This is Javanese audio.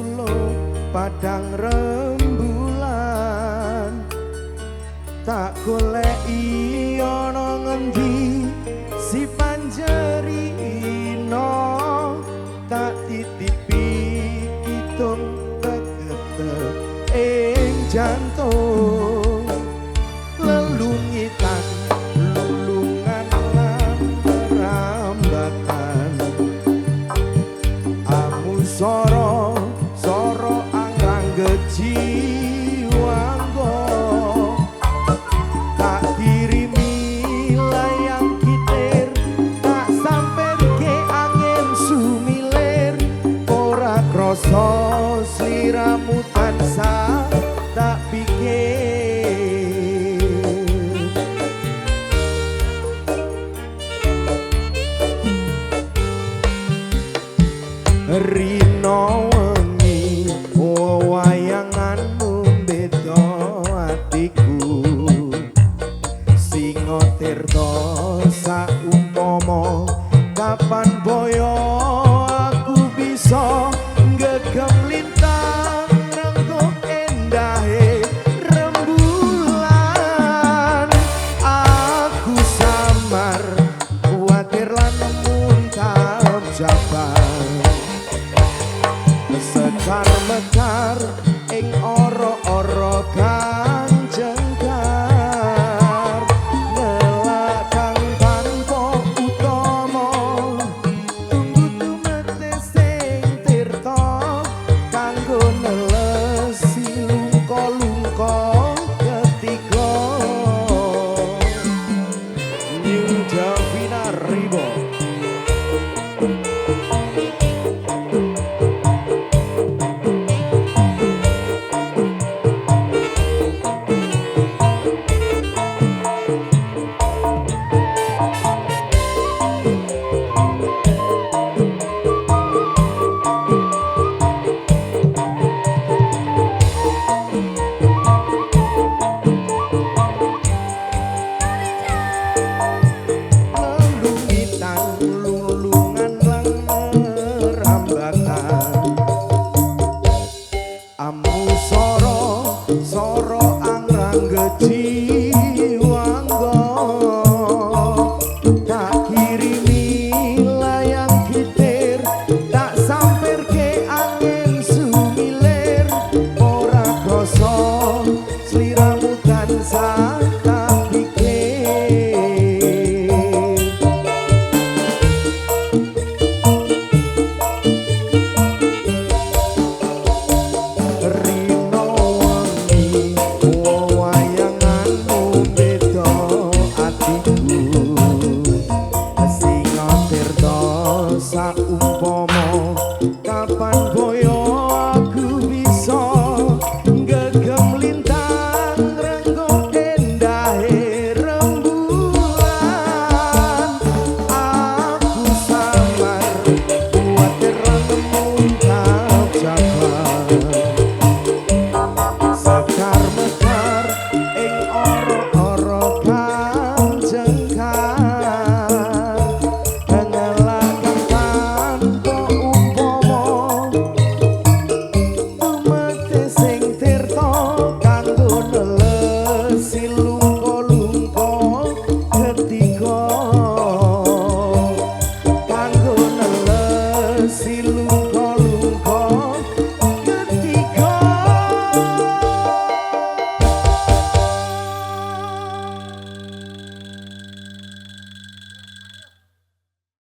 suluh padang rembulan. Tak goleki ana ngendi si panjerino, tak titipi kidung tegetep ing jantung. Lelungitan lulungan lan rambatan, amu soro soro angrang gejiwanggo. Tak kirimi layang kitir, tak samperke angin sumilir. Ora krasa sliramu tansah tak pikir. Rino wengi wayanganmu beda atiku, singo tirta saumpama kapan boyo aku bisa nggegem lintang renggo endahe rembulan. Aku samar kuwatir lan muntah jabar, sekar mekar ing oro-oro.